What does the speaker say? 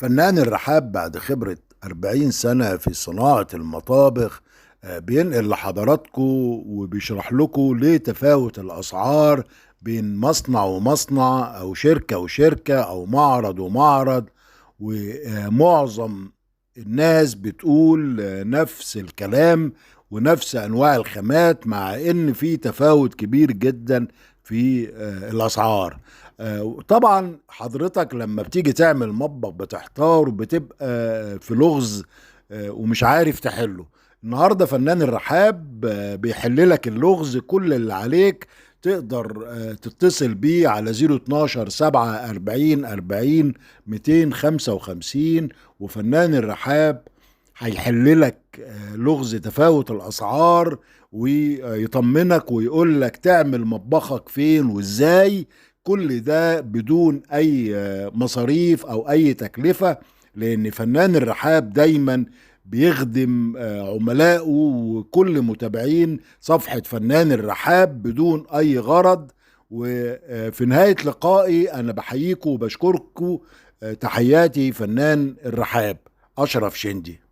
فنان الرحاب بعد خبرة 40 سنة في صناعة المطابخ بينقل لحضراتكم وبيشرح لكم ليه تفاوت الأسعار بين مصنع ومصنع، أو شركة وشركة، أو معرض ومعرض. ومعظم الناس بتقول نفس الكلام ونفس أنواع الخامات، مع إن في تفاوت كبير جدا في الأسعار. طبعا حضرتك لما بتيجي تعمل مطبخ بتحتار وبتبقى في لغز ومش عارف تحله. النهارده فنان الرحاب بيحل لك اللغز، كل اللي عليك تقدر تتصل بيه على 012 7 40 40 255، وفنان الرحاب هيحل لك لغز تفاوت الأسعار ويطمنك ويقول لك تعمل مطبخك فين وازاي، كل ده بدون أي مصاريف أو أي تكلفة، لأن فنان الرحاب دايما بيخدم عملائه وكل متابعين صفحة فنان الرحاب بدون أي غرض. وفي نهاية لقائي أنا بحييكم وبشكركم. تحياتي فنان الرحاب أشرف شندي.